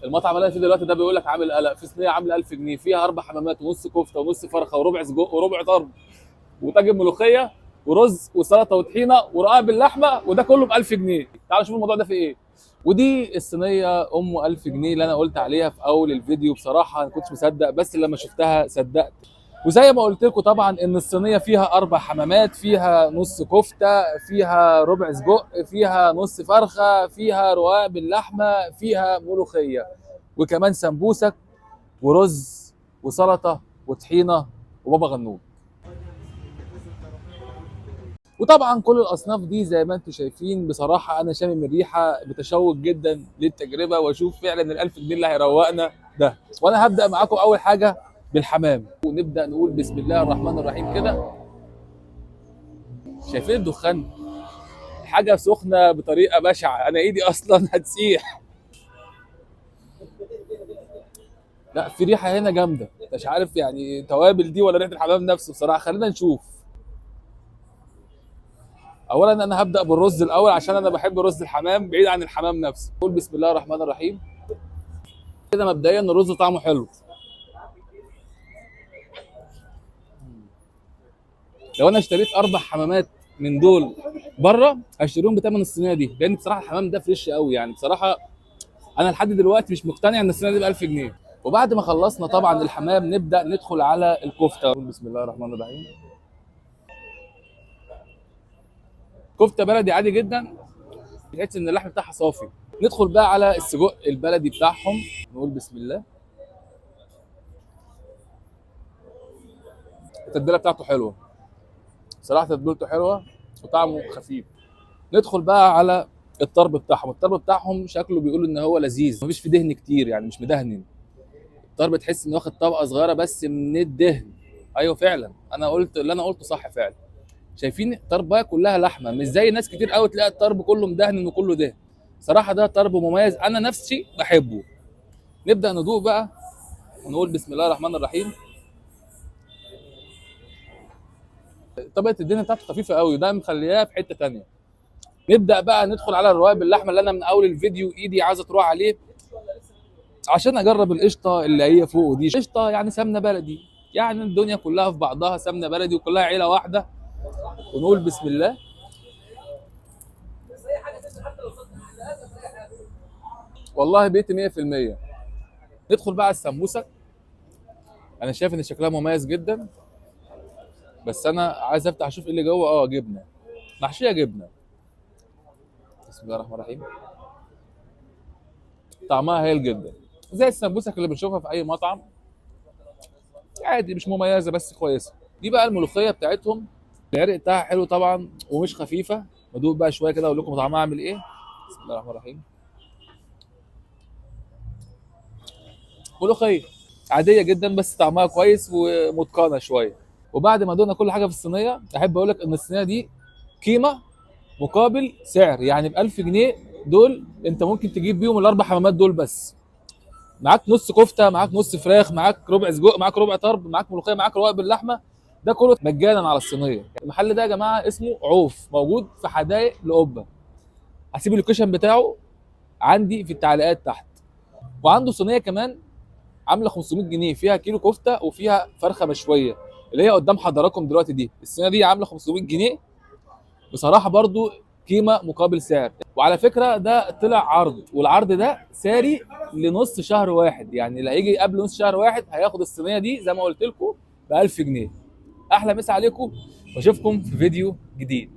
المطعم اللي انا فيه دلوقتي ده بيقول لك عامل قلق، في صينية عامله 1000 جنيه فيها 4 حمامات ونص كفته ونص فرخة وربع سجق وربع طرب وطاجن ملوخية ورز وسلطة وطحينه ورقاق باللحمه، وده كله ب 1000 جنيه. تعالوا شوفوا الموضوع ده في ايه. ودي الصينية ام 1000 جنيه اللي انا قلت عليها في اول الفيديو. بصراحة انا كنتش مصدق، بس لما شفتها صدقت. وزي ما قلت لكم طبعا ان الصينية فيها 4 حمامات، فيها نص كفته، فيها ربع سجق، فيها نص فرخة، فيها رقاق باللحمه، فيها ملوخية، وكمان سمبوسك ورز وسلطة وطحينه وبابا غنوج. وطبعا كل الاصناف دي زي ما انتم شايفين، بصراحة انا شامم الريحة، متشوق جدا للتجربه واشوف فعلا ال 1000 جنيه اللي هيروقنا ده. وانا هبدا معاكم اول حاجة بالحمام، ونبدا نقول بسم الله الرحمن الرحيم كده. شايفين الدخان؟ حاجة سخنة بطريقة بشعة، انا ايدي اصلا هتسيح. لا في ريحه هنا جامدة، مش عارف يعني توابل دي ولا ريحه الحمام نفسه بصراحة. خلينا نشوف. اولا انا هبدا بالرز الاول عشان انا بحب رز الحمام بعيد عن الحمام نفسه. قول بسم الله الرحمن الرحيم كده. مبدئيا الرز طعمه حلو. لو انا اشتريت 4 حمامات من دول بره هشتريهم بثمن الصينية دي، لان بصراحة الحمام ده fresh قوي. يعني بصراحة انا لحد دلوقتي مش مقتنع ان الصينية دي ب 1000 جنيه. وبعد ما خلصنا طبعا الحمام نبدا ندخل على الكفتة. قول بسم الله الرحمن الرحيم. كفته بلدي عادي جدا، تحس ان اللحم بتاعها صافي. ندخل بقى على السجق البلدي بتاعهم، نقول بسم الله. التتبيله بتاعته حلوة صراحة، تتبيلته حلوة وطعمه خفيف. ندخل بقى على الطرب بتاعهم. الطرب بتاعهم شكله بيقولوا ان هو لذيذ، مفيش فيه دهن كتير، يعني مش مدهن. الطرب تحس انه واخد طبقه صغيرة بس من الدهن. ايوه فعلا انا قلت اللي انا قلته صح فعلا. شايفين الطرب بقى كلها لحمه، مش زي ناس كتير قوي تلاقي الطرب كله مدهن وكله دهن. صراحة ده طرب مميز، انا نفسي بحبه. نبدا ندوق بقى ونقول بسم الله الرحمن الرحيم. طبقه الدهن بتاعته خفيفة قوي، ده مخليها في حتة تانية. نبدا بقى ندخل على الروايق باللحمه اللي انا من اول الفيديو ايدي عايزه تروح عليه عشان اجرب القشطه اللي هي فوق دي. قشطه يعني سمنه بلدي، يعني الدنيا كلها في بعضها سمنه بلدي وكلها عيله واحدة. ونقول بسم الله. والله بيتي 100%. ندخل بقى على السمبوسه. انا شايف ان شكلها مميز جدا، بس انا عايز افتح اشوف ايه اللي جوه. جبنه محشيه جبنه. بسم الله الرحمن الرحيم. طعمها هايل جدا، زي السمبوسك اللي بنشوفها في اي مطعم عادي، مش مميزة بس كويسة. دي بقى الملوخية بتاعتهم، العرق بتاعها حلو طبعا ومش خفيفة. بدوق بقى شوية كده اقول لكم طعمها عامل ايه. بسم الله الرحمن الرحيم. ملوخية عادية جدا بس طعمها كويس ومتقنه شوية. وبعد ما دوقنا كل حاجة في الصينية، احب اقول لك ان الصينية دي قيمة مقابل سعر، يعني ب 1000 جنيه دول انت ممكن تجيب بيهم ال4 حمامات دول بس. معاك نص كفته، معاك نص فراخ، معاك ربع سجق، معاك ربع طرب، معاك ملوخية، معاك رواق باللحمه، ده كله مجانا على الصينية. المحل ده يا جماعة اسمه عوف، موجود في حدائق القبة. هسيب ال location بتاعه عندي في التعليقات تحت. وعنده صينية كمان عامله 500 جنيه، فيها كيلو كفته وفيها فرخة مشوية اللي هي قدام حضراتكم دلوقتي دي. الصينية دي عامله 500 جنيه، بصراحة برضو قيمة مقابل سعر. وعلى فكرة ده طلع عرض، والعرض ده ساري لنص شهر واحد، يعني اللي هيجي قبل نص شهر واحد هياخد الصينية دي زي ما قلت لكم ب 1000 جنيه. احلى مسا عليكم، واشوفكم في فيديو جديد.